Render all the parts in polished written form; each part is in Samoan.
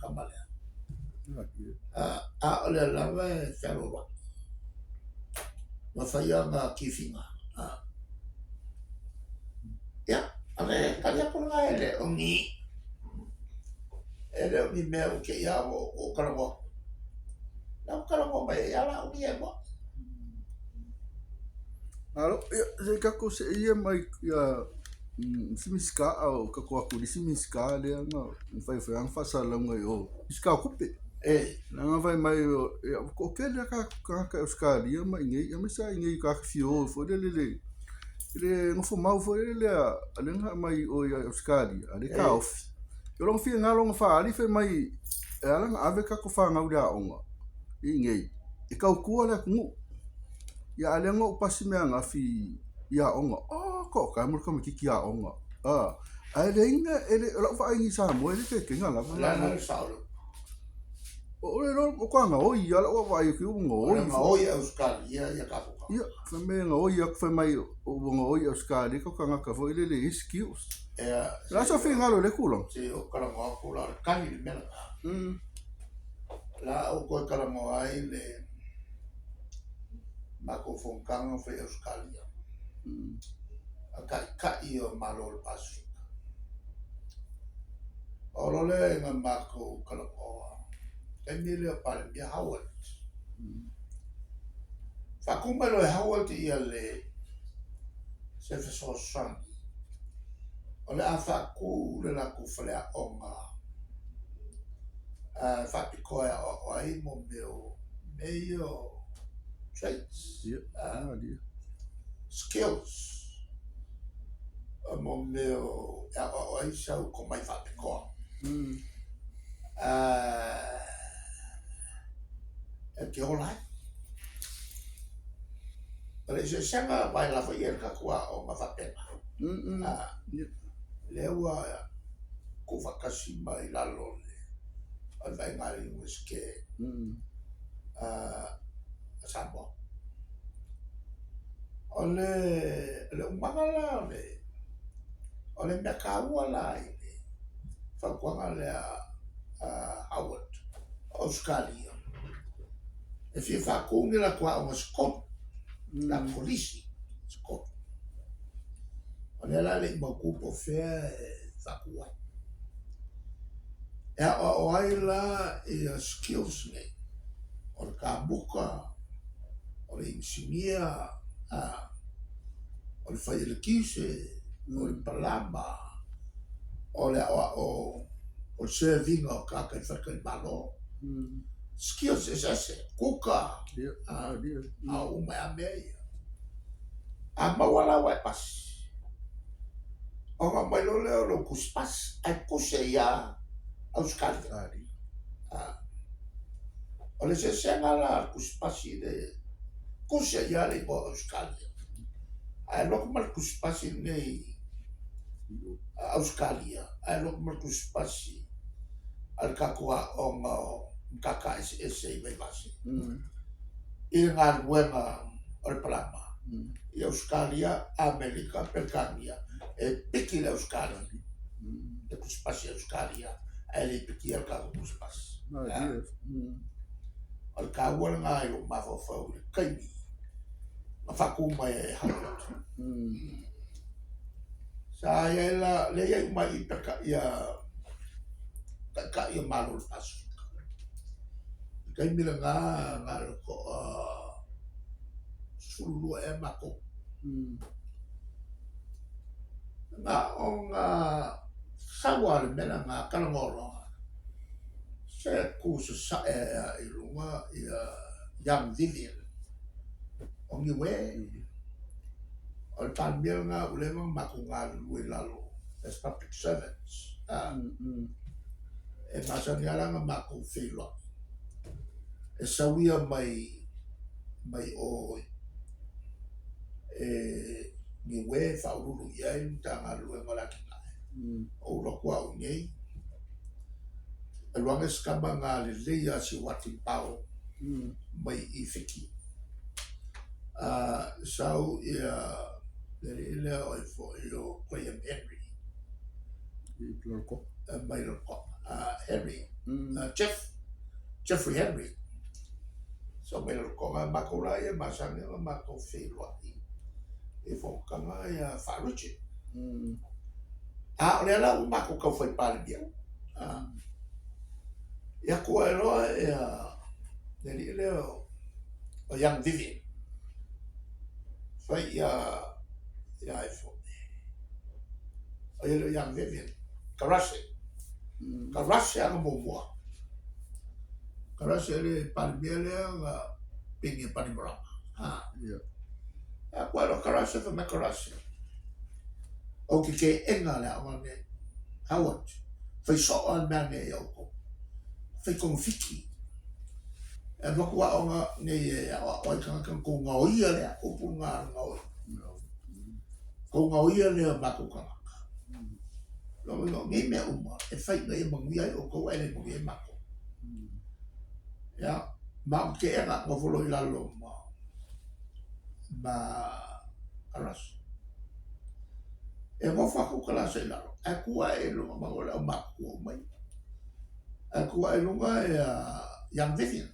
tama lea. A o lea lava e fealoaloai. Ma fai ana tifiga. Ia, o le tali atu lena e le o ni e le o ni mea ua te i a ua ou talanoa atu. La ua talanoa mai ai lava la umi e lua. Malo, ia, se i tatou see ia mai ia isi Minisita a o tatou atu i le isi Minisita lea na fai foi lana faasalalauga i o, Minisita o Tupe. Leaga fai mai ia ua toatele lava tagata i Ausetalia ma i inei, aemaise lava i inei i tagata fia o foi lele i le nofomau foi lele a lea na aumai i o i Ausetalia, a o lea e taofi. O lona finagalo na faaali fai mai e ala ona ave tatou fanau i le aoga i inei, e tautua le atunuu. Ia a o lea na ou pasi mai ananafi i aoga, oh toata e mo le tamaititi aoga. Ae leai na, e le, o lau vaai i Samoa e le tete na lava. Le a le sao le. O le lo o ka gaoi ia lau vaai atu ua gaoi. O gaoi e Australia ia ka fuka. Ia, fai mai gaoi aku fai mai ua gaoi Australia ko tagata foi lele i skills. Ia. La so finagalo i le tulaga. Se o talanoa atu la o le tali le mea lena. La ou toe talanoa ai le matou fonotaga na fai i Ausetalia, a taitai o Malo o le Pasefika. Oo loa lea ina matou talanoa, taimi lea o Palemia Howard. Faatu mai loa e Howard ia le se fesoasoani o le a faatu le latou faleaoga faapitoa e aoao ai mo mea o mea ia o trades, skills, mo mea o e aoao ai sau tomai faapitoa. E te ola ai. O le eseesega aua e lava ia le tatou aoga faapena. Lea ua tuufaatasi mai lalo o le vaaiga a le Iunivesite a Samoa. O le umaga la o le, o le mea taua la i le fautuaga lea a Howard o Ausetalia, e fia faatu ni latou aoga se tolu, latou kolisi se tolu. O lea la e le i mautu po o fea e faatu ai. E aoao ai la ia skills nei, o le kamuta, o le inisinia, o le fai eletise, o le palama, o le aoao o le serve ina o tagata i faletalimalo. Skills eseese, kuka, a uma lava mea ia. A maua la ua e pasi, ona aumai loa lea o lou tusi pasi, ae tusi ai ia Ausetalia. O le eseesega la o le tusi pasi i le tusi ai lava le igoa o Ausetalia, ae alu atu ma le tusi pasi lenei a Ausetalia, ae alu atu ma le tusi pasi a le tatou aoga o Matata Eseese i Vaivase i le galuega o le palama i Ausetalia, Amerika, Peretania, e piki le Ausetalia, le tusi pasi Ausetalia, ae le pikia le tatou tusi pasi. O le taua lena i lou mafaufau i le taimi na faatu mai ai e Howard. Sa i ai la, lea e i ai uma i i Taitai o Malo o le Pasefika. I le taimi lena na o le toa 12 ea matou. Na ona sau lava o le mea lena, talanoa loa, se tu sasae lava i luga ia Young Vivian o Niue. O le Palemia lena ua leva ona matou galulue i lalo as public servants. E masani lava la ona matou feiloai. E sau ia mai mai o e Niue e faauluulu i ai le Matagaluega o le Atinae. Ou alu atu au i inei, alu ane si tama na lelei lava si Wating Pao mai i Fiti. Sau ia le alii lea o ai foi o Graham Henry mai Lalotoa. Henry. Jeff, Jeffrey Henry. Sau mai Rarotonga, matou la ia masani ona matou feiloai i fonotaga ia faa-Richard. A o lea la ua matou tau fai Palemia. Ia tu ae loa ia le alii lea o Young Vivian, fai ia ia ai foi. O ia le Young Vivian, Qarase. Qarase ana muamua. Qarase le Palemia lea na pigi e Panimarama. Ha. Ia. A kua loa Qarase fai mai Qarase. Ou te teena le aoga lenei. Howard, fai soo lava le mea lenei ia outou. Fai togafiti. E alu atu aoga nei e aoao ai tagata ona tou gaoia lea, upu lena o le gaoi. Tou gaoia lea o matou tagata. Lona uiga o nei mea uma e fai ina ia manuia ai outou ae le manuia ai matou. Ia, ma ou te teena, nofo loa i lalo ma Qarase. E nofo atu Qarase i lalo, ae tu ae i luga ma o le aumatutua uma ia. Ae tu ae i luga ia Young Vivian.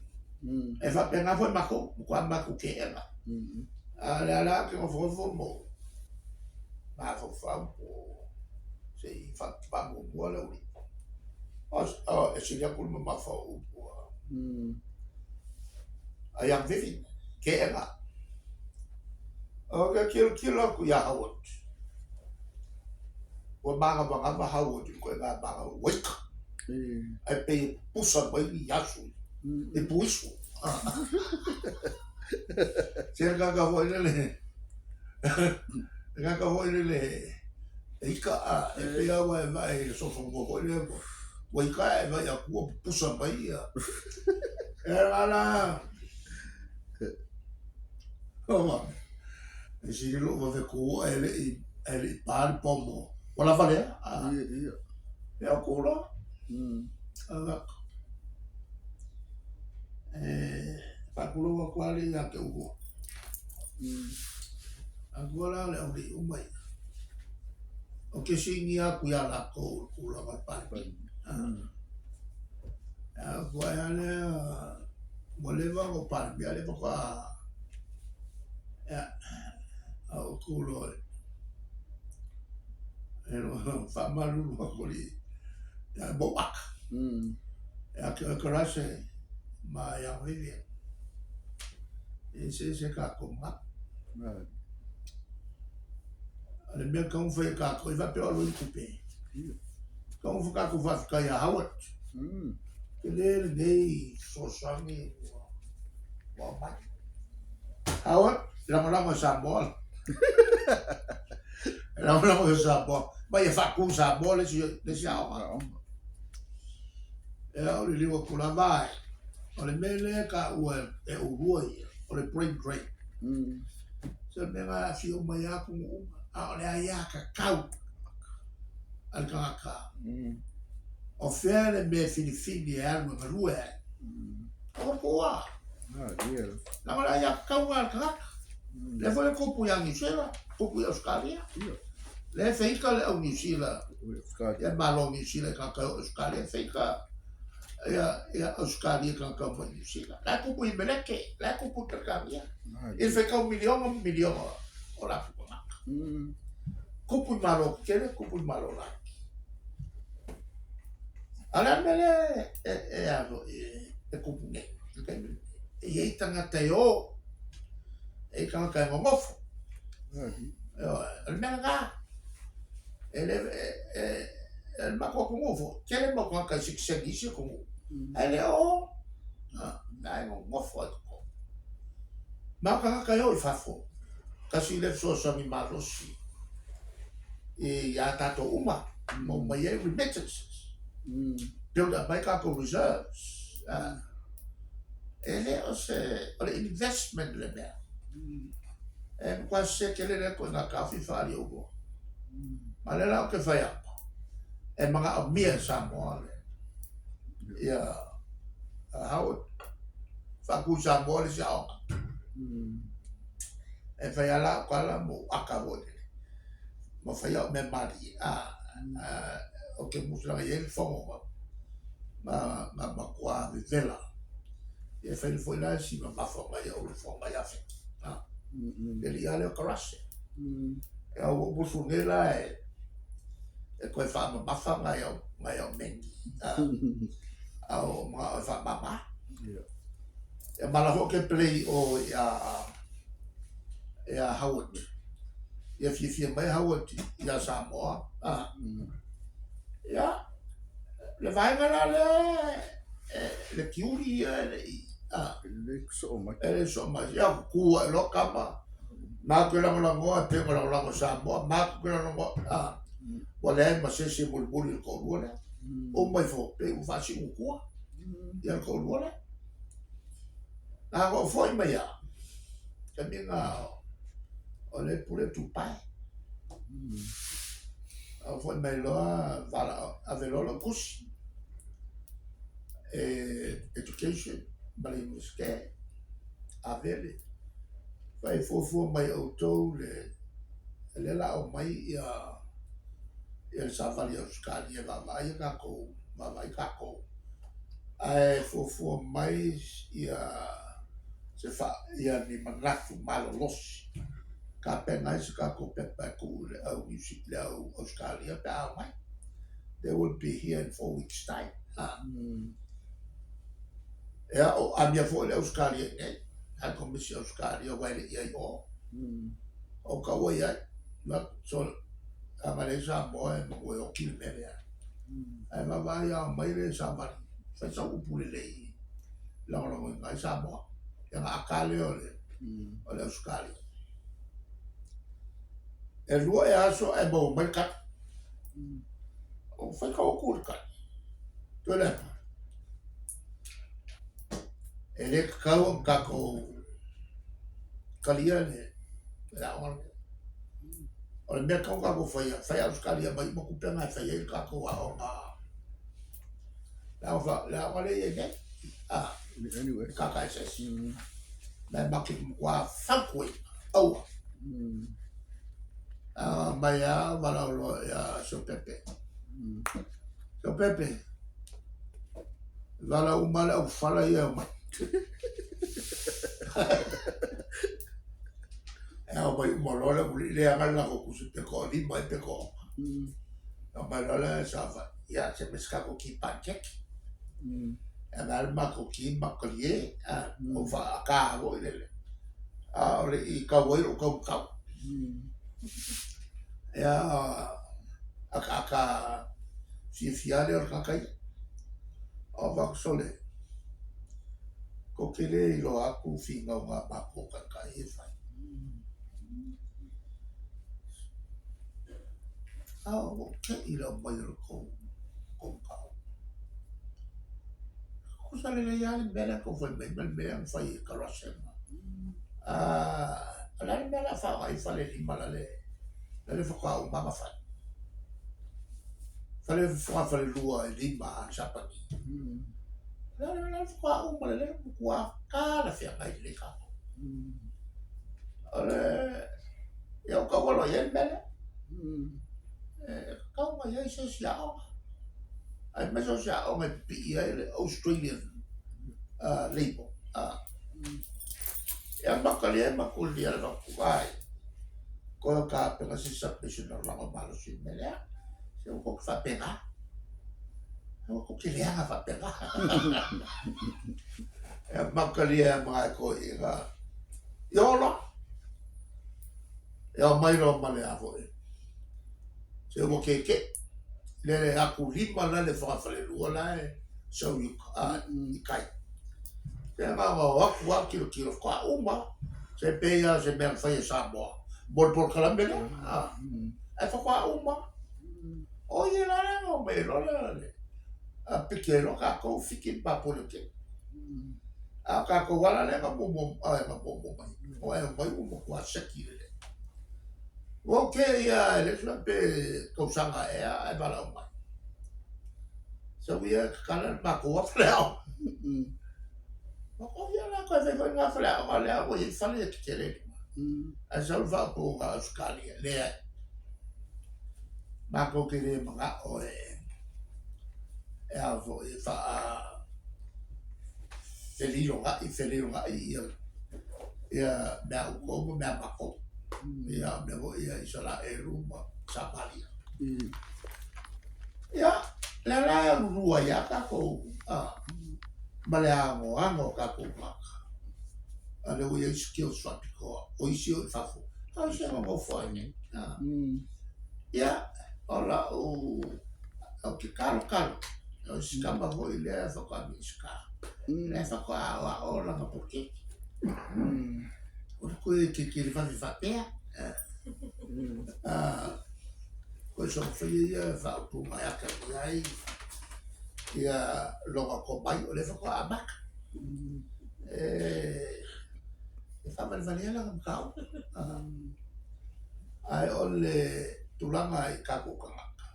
E faapena foi matou, matua matou teena. A o lea la ou te nofonofo ma ou mafaufau po o se i faamuamua le aualii. E sili atu le mamafa o upu a Young Vivian, teena. Ou te tilotilo atu iā Howard, ua manavanava Howard i le ituaiga manava ua ika, ae pei e pusa mai ni asu i puisu. Se le tagata foi lele, le tagata foi lele e ika, e pei lava ua e vaai i le solofanua foi lea ua ika ae e vaai atu ua pupusa mai ia. E ala E sili lou vave tu ae le i ae le i pa le pomo. Ua lava lea? Ia, ia. Ia o ku loa. Avatu. E faatulou atu lava lea ia te oulua. Atua la le aulii uma ia. Ou te sinia atu iā latou i le tulaga o le Palemene. Ua ae lava lea, ua leva ona ou Palemia, lea faatoa, ia, a ou tu loa e faamalulu atu i ia mou aka. Ia te oe Qarase ma ia Vivian, e eseese tatou manatu. O le mea tatau ona fai e tatou, e faapea o alu ai le tupe. Tatau ona tatou faafetai ia Howard. Tele lenei fesoasoani ua aumai. Howard, lagolago e Samoa. Lagolago e Samoa. Mai e faatu i Samoa le isi aoga. Ia, o le liliu atu lava e. O le mea lea e taua e oulua ia, o le brain drain. Se mea na aafia uma ai lava atunuu uma, a o le aiatatau a le tagata, o fea le mea e filifili e alu e galue ai? O tua. Leaga o le aiatatau lena a le tagata. Lea foi e tupu ia Niu Sila, tupu i Ausetalia. Lea e feita le au Niu Sila, ia Malo o Niu Sila i tagata e o i Ausetalia, feita ia Ausetalia i tagata e o mai i Niu Sila. La e tupu i Meleke, la e tupu i Peretania. I le faitau miliona ma miliona o latou tagata. Tupu i Malo tetele, tupu i Malo laiti. A o le a le mea lea e a foi e tupu nei i le taimi lenei? E i ai tagata e o, e i ai tagata e nonofo. Ioe, o le mea lena. E le, e, e, le matou atunuu foi, tele mau tagata i sitiseni i isi atunuu, ae le o, na e nonofo ai totonu. Ma o tagata e o i fafo, tasi lea fesoasoani malosi ia tatou uma, maua mai ai remittances, build up ai tatou reserves. E le o se, o le investment le mea. E matua sese tele lea ituaiga taofi faaalia oulua. Ma lea la ou te fai atu, e manaomia e Samoa le, ia Howard, faatu i Samoa le isi aoga. E fai lava la au tala ma ou aka foi lele, ma fai au mea malie, ou te musu leaga e i ai le fono. Na matua vevela. Ia fai foi la si mamafa mai au le fonga ia Fiti. Le li ale o karase. E au o musu nei la e koe whaamamafa ngai au, ngai au mengi. Au mga o whaamama. E mala ho ke play o ia ia Howard. Ia fiafia mai Howard ia Samoa. Ia, le vaega la lea, le kiuli ia e le i, E le soo mai. E le soo mai. Ia, ku ai loa kama. Matou te lagolagoa e pei ona lagolago Samoa, matou te lagolagoa, ua leai ma se isi e mulimuli i le toalua lea. Uma ifo, pei ua faasiutua ia le toalua lea. Na ona ou foi mai lava, taimi lena o lea e pule Tupai. Ou foi mai loa ave loa lou tusi e education ma le Iunivesite, ave le fai fuafua mai e outou le lea o le a aumai ia le savali a Ausetalia e vaavaai a tatou, vaavaai tatou. Ae fuafua mai ia se fa, ia ni manatu malolosi tapena ai se tatou pepa e tuu i le au Niu le au Ausetalia pe a omai. They will be here in 4 weeks time. Ia, o amia foi le Ausetalia i inei, High Commission Ausetalia aua e le i ai o. O taua i ai, so, a leai Samoa e manu e oti le mea lea. Ae vaavaai a omai le savali, fai sau upu lelei lagolagoina ai Samoa. Ia ona ata lea o le o le Ausetalia. E 2 ea aso ae maua mai le tali. O fai kau aku le tali. Tuilaepa. E le tatau ona tatou talia le aoga lenei. O le mea tatau ona tatou faia, fai Ausetalia mai uma tupe na e fai ai le tatou aoga, le aoga lea e i ai nei, le KKSS. Ma e matou te matua fautuaina, aua. Mai lava valaau loa ia Siopepe. Siopepe, valaau uma le aufala ia e omai. E aumai uma loa le aulii leaga le latou tusi pe toalima ai pe toaono. Aumai loa le savali, ia se mea se tatou ki paketi. E ave le matou ki ma talie, ou faata foi lele. A o le i tau ai lou taumatau. Ia, akaaka fiafia lea o le tagata ia. O avatu sole, tou te le iloa atu finauga a matou taitai e fai. A ua ou te i le aumai o le tou taumatau. Tusa lelei lava le mea lea tou fai mai ma le mea na fai e Karasema. O le a le mea o le a faaaoga ai falelima la le faatoa uma ona fai? Fale fogafalelua e lima a le Sapani. O le a le mea la le faatoa uma lelei, matua talafeagai lelei tatou. O le, ia ua tau alo i ai le mea lea. E tatau ona i ai se isi aoga. Aemaise o se aoga e pipii ai le Australian label. Ia makalia e makulia le fatu ai. Koe o tapena se submission o lago malosi i le mea lea. Se ua tou te faapena. Ua tou te leaga faapena. Ia makalia e mga e toeaiina. Ia ola. Ia omai loa ma le a foi. Se ua kekeʻi. Lele atu lima la le fogafalelua la e sau i i tai. Se na ona o atu lava tilotilo faatoa uma. Se pei lava o se mea na fai e Samoa mo le polokalame lea. Ae faatoa uma. O ia la lea na omai ai loa le piki ai loa tatou Fiti ma Papua Niu Kini. A o tatou ala lea na muamua na muamua mai. O e omai ua matua seki lelei. Ua ou kē ia e le iloa pe tausaga ea ae valaau mai. Sau ia e tatala le matou lava faleaoga. O ia la koe fai foi ngā faleaoga lea ua i ai fale e tetele i luma. Ae sau le faaupuga a Ausetalia, leai. Matou te le manao e E a foi, e faa feliloga'i, feliloga'i ia ia mea a outou ma mea a matou. Ia o mea foi ia Isaraelu ma Samaria. Ia, lea la e lulua ai lava tatou ma le anoano o tatou tagata. A o lea ua i ai skills faapitoa, o isi o i fafo, a o isi e nonofo ai nei. Ia, o lau, ou te kalokalo, o si tama foi lea faatoa Minisita, lea faatoa aoao lana poloketi. O le koe te televave faapea. Koe somafaia ia faaupuga e ata mai ai ia lona tomai o lea faatoa amata. E faavalevalea lana mataupu. Ae o le tulaga i tatou tagata,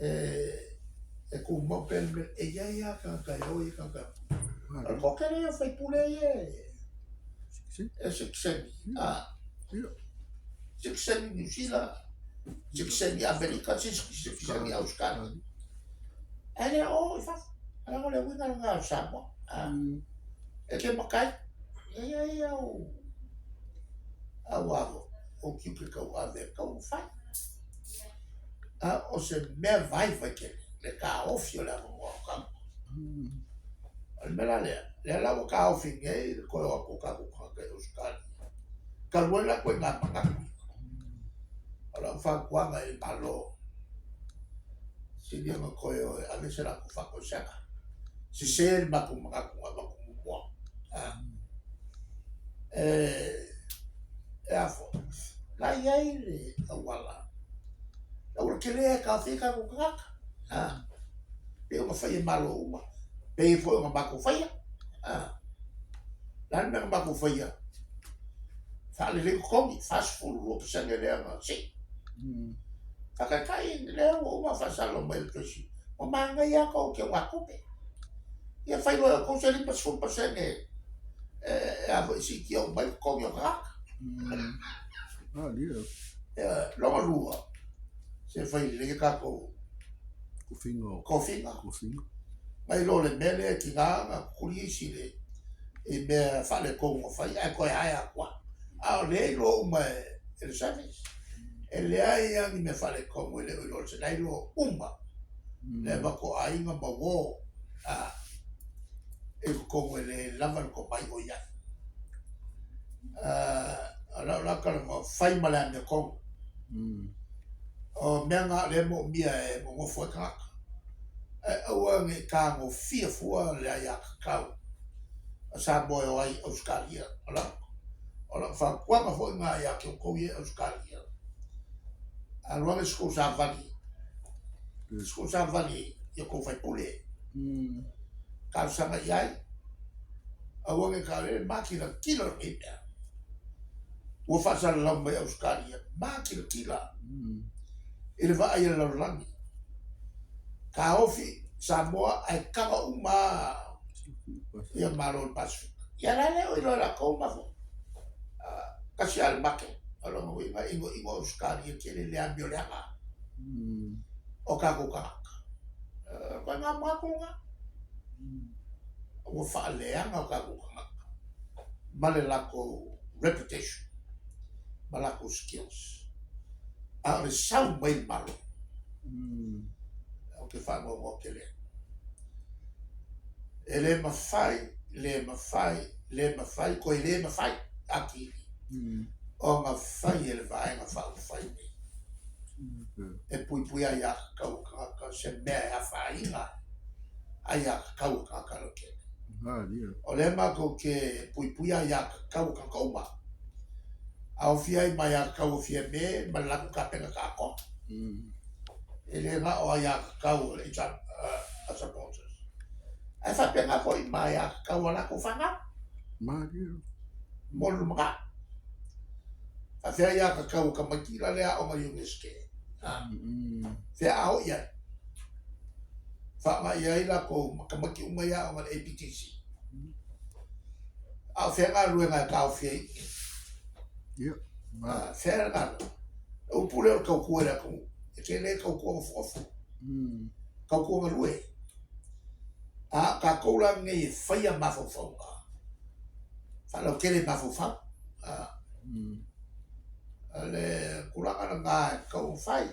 e tumau pea le mea, e i ai lava tagata e o i ai tagata e o. O le toatele ia o faipule ia e sitiseni, sitiseni Niu Sila, sitiseni Amerika, sitiseni Ausetalia. Ae le o i fafo, leaga o le uiga lena o Samoa. E te matai, e i ai au au avo, o tiute tauave e tatau ona fai. A o se mea vaivai tele le taofi o le avanoa o tagata. O le mea la lea, lea la ua taofi nei le toe o atu o tatou tagata i Ausetalia, talu ai la ituaiga manatu ia. O lau fautuaga i le Malo, sili ona toe o e ave se latou faatoesega, sese le matou manatu na avatu muamua. E a foi, la e i ai le auala, le auala tele e taofia ai tatou tagata, a, pei ona fai e Malo uma, pei foi ona matou faia, a, o le a le mea na matou faia? Faalelei totogi, 42% lea na sii. Faataitai lea ua uma faasalalau mai e le Treasury, ua manaia lava tou teugatupe. Ia fai loa e outou se 50% e a foi e siitia uma ai totogi o tagata. Lona lua, se fai lelei a tatou tofiga. Nai lo le mea lea e tiga ona tutuli isi i mea faaletonu na fai ae toe hire atu lava. A o lea e iloa uma e le service. E leai lava ni mea faaletonu e le o iloa e le la e iloa uma le avatu o aiga ma uo i totonu e le lava le tomai o i ai. O lau la talanoa, fai ma le amiotonu. O mea na o lea e moomia e nonofo ai tagata. Ae aua ne i tagofia fua le aiatatau a Samoa e o ai i Ausetalia. O lau O lau fautuaga foi lena ia te outou ia i Ausetalia, alu ane se tou savali, se tou savali i o tou faipule, talosaga i ai, aua ne i tau, e makilatila lenei mea. Ua faasalalau mai Ausetalia, makilatila i le vaai a le lalolagi. Taofi Samoa ae taga uma ia Malo o le Pasefika. Ia la lea o iloa e latou ma tasi lava le market. O lona uiga e inoino Ausetalia tele le amioleaga o tatou tagata. O ituaiga manatu lena. Ua faaleaga o tatou tagata ma le latou reputation ma latou skills. A o le sau mai le Malo, ou te faanoanoa tele ai. E le mafai, le mafai, le mafai, toe le mafai atili ona fai e le Vaega Faaupufai nei e puipuia aiatatau a tagata se mea e afaina ai aiatatau a tagata lautele. O lea matou te puipuia aiatatau a tagata uma, aofia ai ma aiatatau a Fiame ma le latou kapena atoa. E le na o aiatatau a le a supporters, ae faapena foi ma aiatatau a latou fanau. Mo le lumanai. Faafefea aiatatau a tamaiti la lea aoga i Iunivesite? Fea a o i ai? Faaaoga i ai latou ma tamaiti uma ia aoga i le APTC. A o fea galuega e taofi ai i i? Fea le galuega? O upu lea o le tautua i le atunuu. E te le tautua nofonofo. Tautua galue. A o tatou la lenei e faia mafaufauga, faalautele mafaufau. O le tulaga lena e tatau ona fai.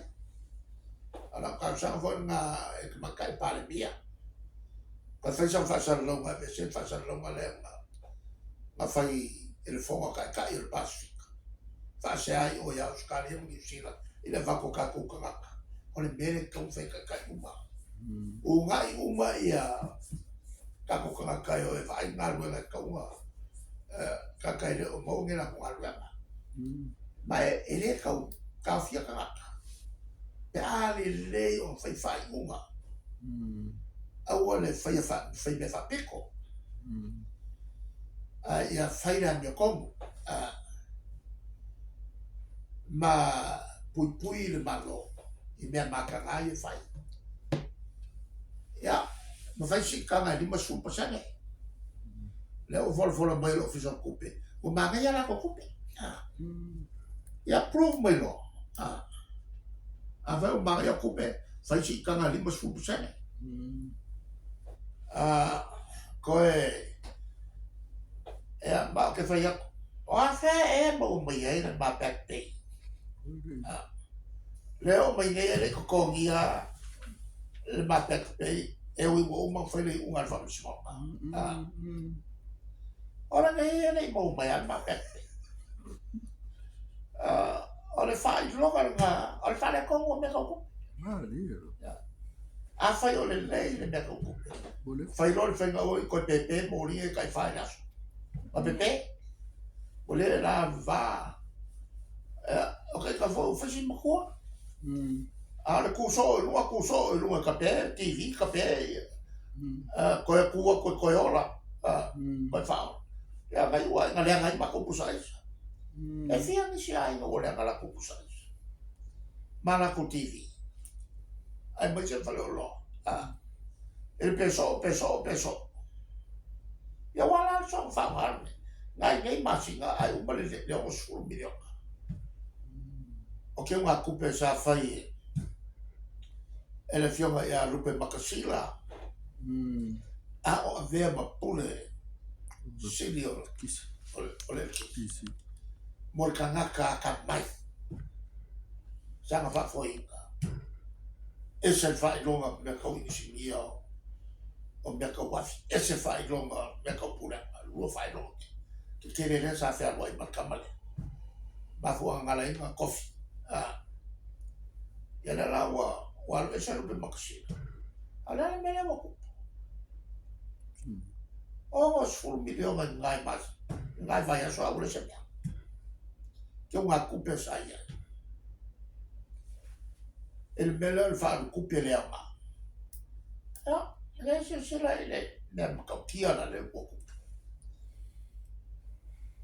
O lau talosaga foi lena i le Tamaitai Palemia, toe fai sau faasalalauga e aveese le faasalalauga lea na fai i le Fono a Taitai o le Pasefika, faasea ai oe ia Ausetalia ma Niu Sila i le avatu o tatou tagata. O le mea lea e tatau ona fai e taitai uma. Uunai uma ia tatou tagata e o e vaai galuega e tatau ona tagata e le o maua ni latou galuega. Ma e le tau taofia tagata pe a lelei ona fai faaiuga. Aua le faia fai mea faapito. Ae ia fai le amiotonu. Ma puipui le Malo i mea mataga ia e fai. Ia, ma fai siitaga e 50%. Lea ua folafola mai e le Ofisa o Tupe, ua manaia a latou tupe. Ia prove mai loa. Afai ua manaia tupe, fai siitaga e 50%. Toe, ia, ma ou te fai atu, o afea ea e maua mai ai le ma back pay? Lea e oo mai nei e le i totogia le ma back pay e ui ua uma ona fai le iuga a le Faamasinoga. O lenei e le i maua mai lava le ma back pay. O le faailoga lena, o le faaletonu o mea tau tupe. Afai o lelei le mea tau tupe, fai loa le faiga aua ne i toe pepe moli e tai fa i le aso. Ma pepe. Ua le la va. O ke ka foi fai si matua. A o le ku soo i luga, ku soo i luga, ka pe TV, ka pe koe ku aku e koe ola, koe whaola. Ia ngai ua nga leaga ai matou pusa aisa. E fia nisi aiga ua leaga latou pusa aisa. Ma latou TV. Aemaise le faleoloa. E le pe soo, pe soo, pe soo. Ia ua la le soona faaaoga lenei. Nai nei masina ae uma le 60 miliona. O teugatupe sa fai e le afioga ia Lupe Makasila, a o avea ma pule sili o le eletise mo le tagata atamai sana faafoeina. Ese le faailoga o mea tau inisinia o mea tau uafi, ese faailoga o mea tau pulega, lua faailoga tetele lea sa fealuai ma le tama lea. Mafuaaga na ala ai ona tofi. Ia lea la ua ua alu ese Lupe Makasina. A o le a le mea lea ua tupu? 60 miliona i nai mas, i nai vaiaso a ua leai se mea. Teugatupe sa i ai. E le mea lea o le faalutupe le aoga. Ia, e le silasila i le mea matautia la lea ua tupu.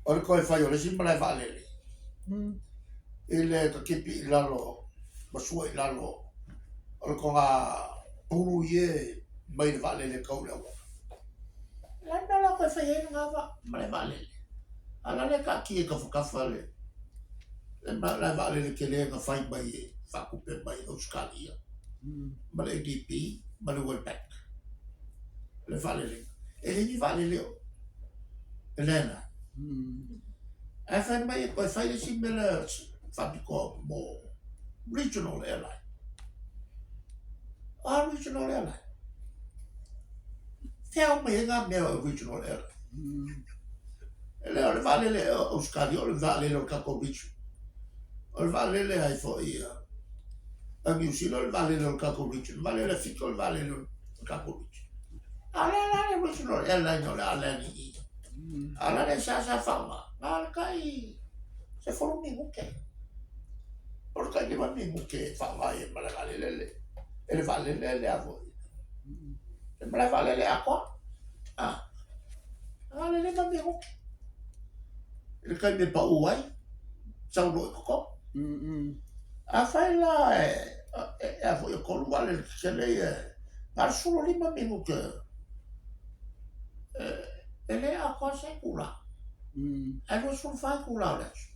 O le toe fai o le isi malae vaalele, i le tatipi i lalo ma sua i lalo o le toga pulu ie mai le vaalele tau i le auala. O le a le mea o le a toe fai ai lena malae vaalele? A o la le taatia i tafatafa le malae vaalele tele na fai mai e faatupe mai Ausetalia ma le ADB ma le World Bank le vaalele. E leai ni vaalele o e lena. Ae fai mai e toe fai le isi mea lea faapitoa mo regional airline. O a regional airline? Fea o mai ai ngā mea o regional airline? E le o le vaalele o Ausetalia o le vaalele o le tatou region. O le vaalele ai foi a Niu Sila o le vaalele o le tatou region. O le vaalele a Fiti o le vaalele o le tatou region. A o le a la le regional airline o le a land i i? A o la le sa sa faaaoga, na o le tai 10 minute. O le tai 5 minute e faaaoga ai e malae vaalele le, e le vaalele le a foi. Le malae vaalele atoa. A, na o le 5 minute. I le taimi e pau ai, sau loa i totonu. Afai la e a foi e tolu vaalele tetele ia, na o le 15 minute e le atoa se itula. Ae 24 itula o le aso.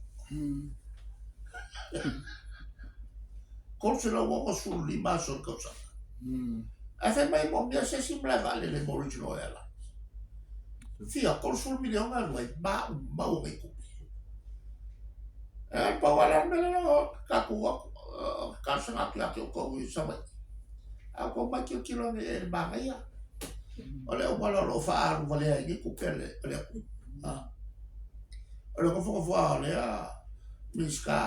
365 aso o le tausaga. Ae fai mai e moomia se isi malae vaalele mo Regional Airlines. Fia, 30 miliona alu ai, maumau nei tupe. E pau lava le mea lea o tatou atu, talosaga atu ia te outou i Savaii. A outou omai tilotilo ane i le manaia o le auala o lo o faaalu valea ai nei tupe a le atunuu. O le nofonofo lava o lea Minisita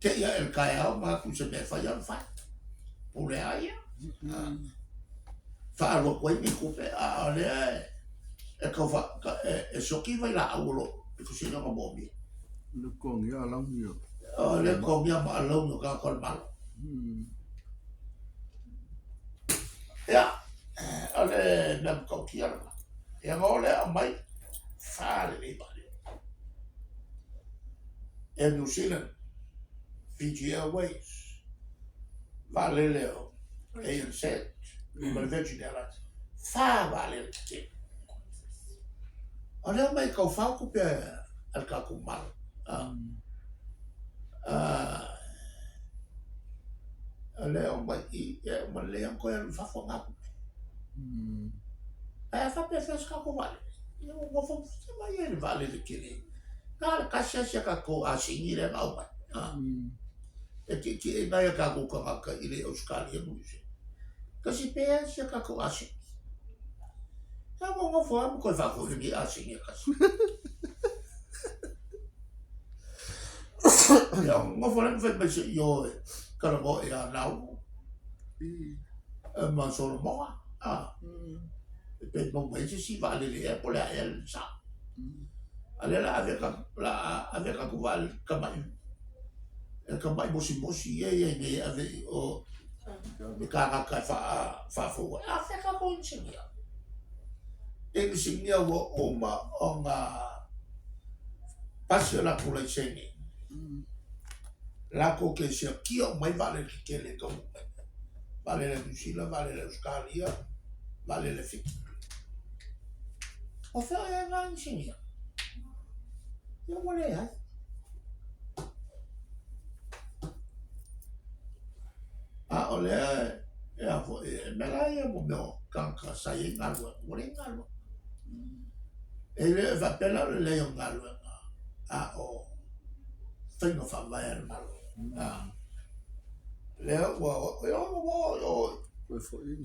te i ae i le taeao ma atu i se mea e fai alu fai. Pule lava ia. Faaalu atu ai ni tupe, a o lea e tau e sioki vailaau o lo o pito sili ona moomia. Le totogia alauni o. O le totogia ma alauni o tagata o le Malo. Ia, o le mea matautia lena. Ia ona o lea aumai, fa lelei vaalele. Air New Zealand, Fiji Airways, vaalele o ANZ ma le Virgin Airlines, fa vaalele tetele. O lea omai e tau fao tupe a le tatou Malo. O lea omai i, e uma lelei ona toe alu i fafo na tupe. Ae a faapefea se tatou vaalele? Ia ua nofo mai ai le vaalele tele. Na o le tasi lava si a tatou asini lea na aumai. E tietie nai a tatou tagata i le Ausetalia ma Niu Sila. Tasi pea si a tatou asini. Ia ua nofo lava ma toe faafoi lenei asini e tasi. Ia nofo lea ma fai mai se i o e talanoa ia Nauru ma Solomoa. E pe maua mai se isi vaalele ea po o le a ea le sao. A lea la ave ka la ave tatou vaalele tamai tamai mosimosi ia e i ai nei e ave i o i kānaka e faafou ai. A fea tatou inisinia? Inisinia ua uma ona pasi o latou laisene, latou te siakia uma ai vaalele tetele e taunuu mai. Vaalele a Niu Sila, vaalele a Ausetalia, vaalele a Fiti. O fea o i ai na inisinia? Ia ua leai. A o lea e a foi, e mea la ia mo mea o tagata sa i ai galuega, ua leai galuega. E le o faapea la o le leai o galuega, a o faiga faavae a le Malo. Lea ua o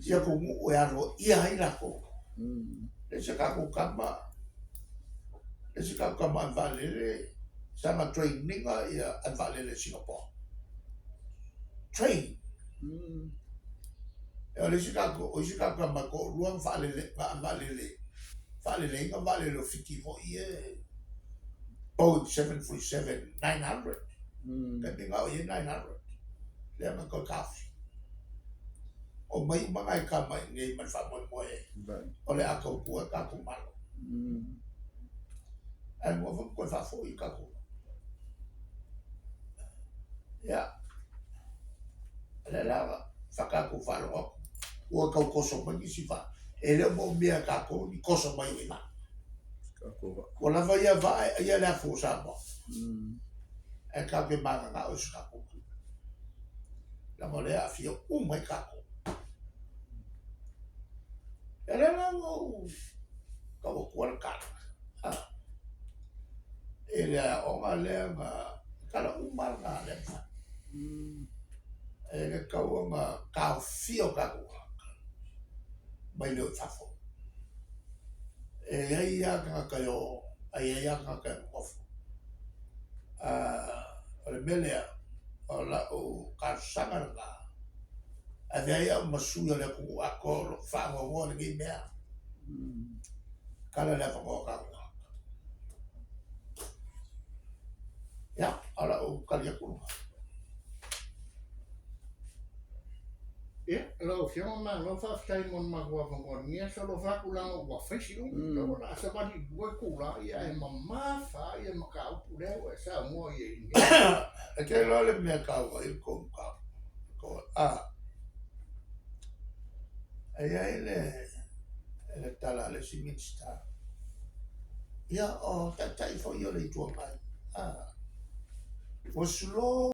i atunuu e aloaia ai latou. Le isi tatou tama, le isi tatou tama ave vaalele, sana training ia ave vaalele i Singapore. Train. O le isi tatou, o isi tatou tama e toalua na faalele, na ave vaalele, faaleleina vaalele o Fiti foi e Boeing 737-900. Taimi na o i ai 900. Lea na toe taofi. Omai uma nai tama i inei ma le faamoemoe o le a tautua i tatou Malo. Ae mua foi ona toe faafoi i tatou. Ia, o lea la sa tatou faalogo atu, ua tau toso mai nisi vaa. E le o moomia e tatou ni toso mai o i vaa. Ua lava ia vaa e aia le afu o Samoa. Ae tatou te mananao i se tatou vaa. Leaga o lea e aafia uma ai tatou. Ia lea la ua ou tau atua le tala. I le aoga lea na tala uma lava na lea na fai. E le tatau ona taofia o tatou tagata mai le o i fafo. E i ai lava tagata e o, ae i ai lava tagata e nonofo. O le mea lea, o lau talosaga lena, avea ai au ma sui o le atunuu atoa o lo o faanoanoa i lenei mea. Tala le avanoa o tatou tagata. Ia, o lau tali atu lena. Ia, lau Afioga malo faafetai mo le matou avanoa i lenei aso. Alofa atu leaga ua fai si umi, mm. O le a savali i lua itula, ia ae mamafa ia mataupu lea ua e saunoa i ai i lenei. E te iloa le mea e taua ai le tou mataupu. A, e i ai le, le tala a le isi Minisita, ia o Taitai foi o le Itu Agai, a, ua slow.